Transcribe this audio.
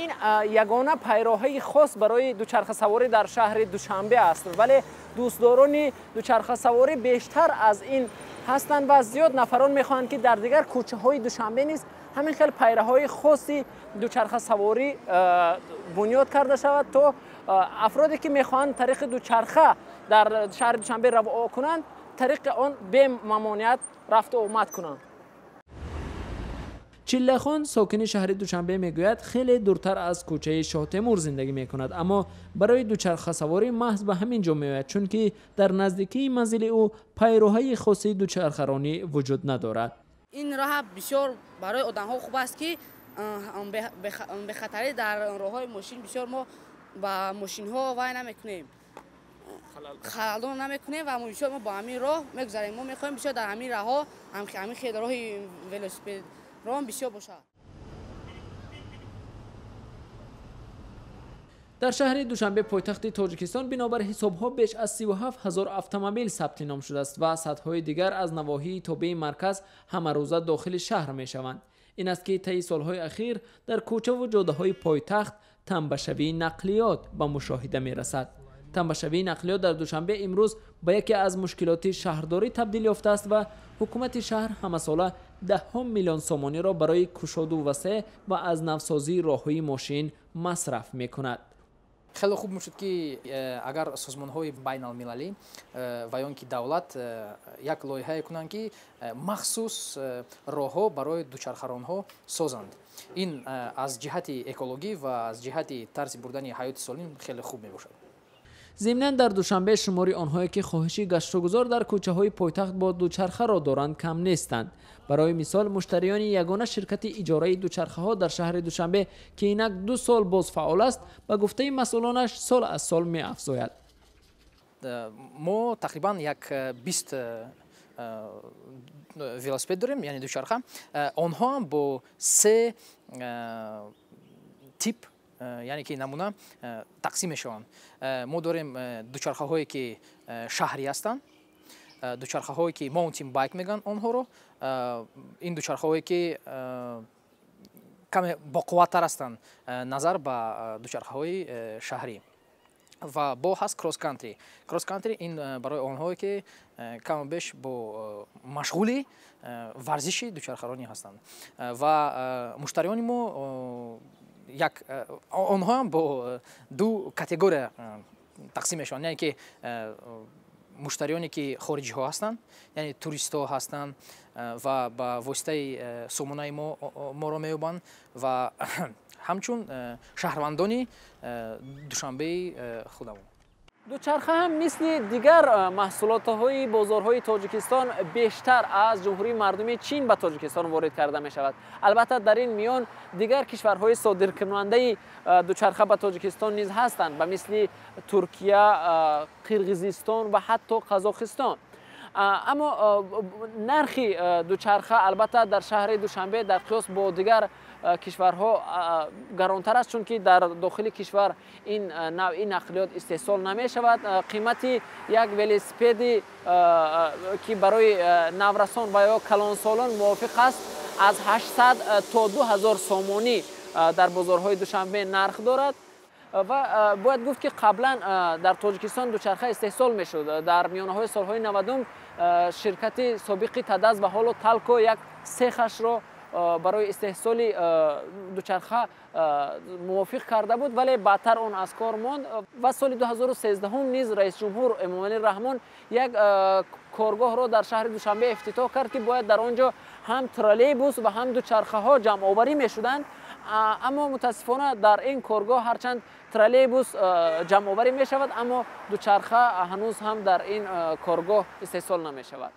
Ин ягона пайроҳаи хос барои дучархасаворӣ дар шаҳри Душанбе аст, вале дӯстдорони дучархасаворӣ бештар аз ин ҳастанд ва зиёд нафарон мехоҳанд, ки дар дигар кӯчаҳои Душанбе низ ҳамин хел пайраҳои хоси дучархасаворӣ бунёд карда шавад, то афроде ки мехоҳанд тариқи дучарха дар шаҳри Душанбе раво кунанд, тариқи он бемамоният рафту омад кунанд. Чиллахон, сокини шаҳри Душанбе, мегӯяд, хеле дуртар аз кӯчаи Шоҳтемур зиндагӣ мекунад, аммо барои дучархасаворӣ маҳз ба ҳамин ҷо меояд, чунки дар наздикии манзили ӯ пайроҳаи хоси дучархаронӣ вуҷуд надорад. Ин роҳ бисёр барои одамҳо хуб аст, ки бехатарӣ дар роҳҳои мошин бисёр мо ба мошинҳо вай намекунем, халалдон намекунем ва бисёр мо бо ҳамин роҳ мегузарем. Мо мехоҳем бисёр дар ҳамин роҳҳо ҳамин хел роҳи велосипед роҳ бисёр бошад. Дар шаҳри Душанбе, пойтахти Тоҷикистон, бинобар ҳисобҳо беш аз 37 ҳазор автомобил сабти ном шудааст ва садҳои дигар аз навоҳии тобеи марказ ҳамарӯза дохили шаҳр мешаванд. Ин аст, ки таи солҳои ахир дар кӯчаву ҷодаҳои пойтахт танбашавии нақлиёт ба мушоҳида мерасад. Танбашавии нақлиёт дар Душанбе имрӯз ба яке аз мушкилоти шаҳрдорӣ табдил ёфтааст ва ҳукумати шаҳр ҳамасола даҳҳо миллион сомониро барои кушоду васеъ ва аз навсозии роҳҳои мошин масраф мекунад. Хеле хуб мешуд, ки агар созмонҳои байналмилалӣ ва ё ин ки давлат як лоиҳае кунанд, ки махсус роҳҳо барои дучархаронҳо созанд. Ин аз ҷиҳати экологӣ ва аз ҷиҳати тарзи бурдани ҳаёти солим хеле хуб мебошад. Зимнан дар Душанбе шумори онҳое, ки хоҳиши гаштугузор дар кӯчаҳои пойтахт бо дучархаро доранд, кам нестанд. Барои мисол, муштариёни ягона ширкати иҷораи дучархаҳо дар шаҳри Душанбе, ки инак 2 сол боз фаъол аст, ба гуфтаи масъулонаш сол аз сол меафзояд. Мо тақрибан як 20 велосипед дорем, яъне дучарха. Онҳо ҳам бо се тип, яъне ки намуна, тақсим мешаванд. Мо дорем дучархаҳое, ки шаҳрӣ ҳастанд, дучархаҳое, ки mountain bike мегӯянд онҳоро, ин дучархаҳое, ки каме боқувваттар ҳастанд назар ба дучархаҳои шаҳрӣ, ва бо ҳаст cross country. Cross country ин барои онҳое, ки каму беш бо машғули варзиши дучархаронӣ ҳастанд. Ва муштариёни мо як онҳо ҳам бо ду категория тақсим мешаванд, яъне ки муштариёне, ки хориҷиҳо ҳастанд, яъне туристҳо ҳастанд ва ба воситаи сомонаи мо моро меёбанд, ва ҳамчун шаҳрвандони Душанбеи худамон. Дучарха ҳам мисли дигар маҳсулотҳои бозорҳои Тоҷикистон бештар аз Ҷумҳурии Мардумии Чин ба Тоҷикистон ворид карда мешавад. Албатта, дар ин миён дигар кишварҳои содиркунандаи дучарха ба Тоҷикистон низ ҳастанд, ба мисли Туркия, Қирғизистон ва ҳатто Қазоқистон. Аммо нархи дучарха албатта дар шаҳри Душанбе дар қиёс бо дигар кишварҳо гаронтар аст, чунки дар дохили кишвар ин навъи нақлиёт истеҳсол намешавад. Қимати як велосипеди, ки барои наврасон ва ё калонсолон мувофиқ аст, аз 800 то 2000 сомонӣ дар бозорҳои Душанбе нарх дорад. Ва бояд гуфт, ки қаблан дар Тоҷикистон дучарха истеҳсол мешуд. Дар миёнаҳои солҳои 90 ширкати собиқи Тадаз ва ҳоло Талко як сехашро барои истеҳсоли дучарха мувофиқ карда буд, вале баъдтар он аз кор монд. Ва соли 2013 низ раисҷумҳур Эмомалӣ Раҳмон як коргоҳро дар шаҳри Душанбе ифтитоҳ кард, ки бояд дар он ҷо ҳам троллейбус ва ҳам дучархаҳо ҷамъоварӣ мешуданд. Аммо мутаассифона дар ин коргоҳ ҳарчанд троллейбус ҷамъоварӣ мешавад, аммо дучарха ҳанӯз ҳам дар ин коргоҳ истеҳсол намешавад.